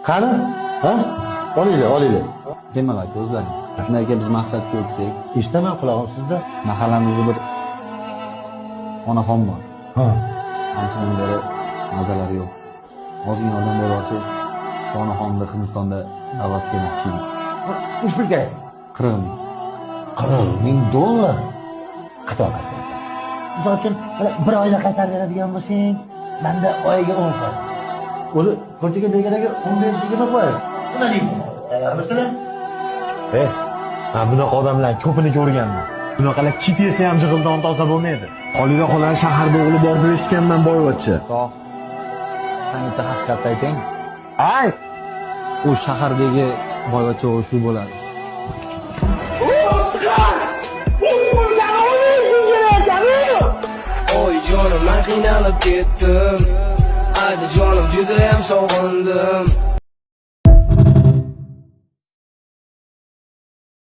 Qani? Ha? Olinglar, olinglar. Bemalol ko'zlaring. Shunday ekan, biz maqsadga o'tsak, Eshitaman, qulog'im sizda. Mahallamizda bir onaxon bor. Ha. Anchadan beri mazalari yo'q. Ozgina yordam berib olsangiz, shu onaxonni Hindistonda da'vat qilmoqchi edik. Uch pul kerak. 40 ming. 40 000 dollar. Qator qaytarasan. Misol uchun, mana bir oyda qaytarib beradigan bo'lsang, manda oyiga 10 foiz. O'zi ko'chaga berganiga 15-20 foiz. Nima deysan? Tayyormisizlar? Eh, man bunaqa odamlarni ko'pini ko'rganman. Bunaqalar kit yesa ham jig'ildon toza bo'lmaydi. Xolida xolani shaharda o'g'li bor deb eshitganman, boyvachcha. Toh, san bitta haqiqatni aytaymi? Ayt. U shahardagi boyvachcha o'g'li shu bo'ladi. Oy jonim, man qiynalib ketdim. Adi jonim, judayam sog'indim.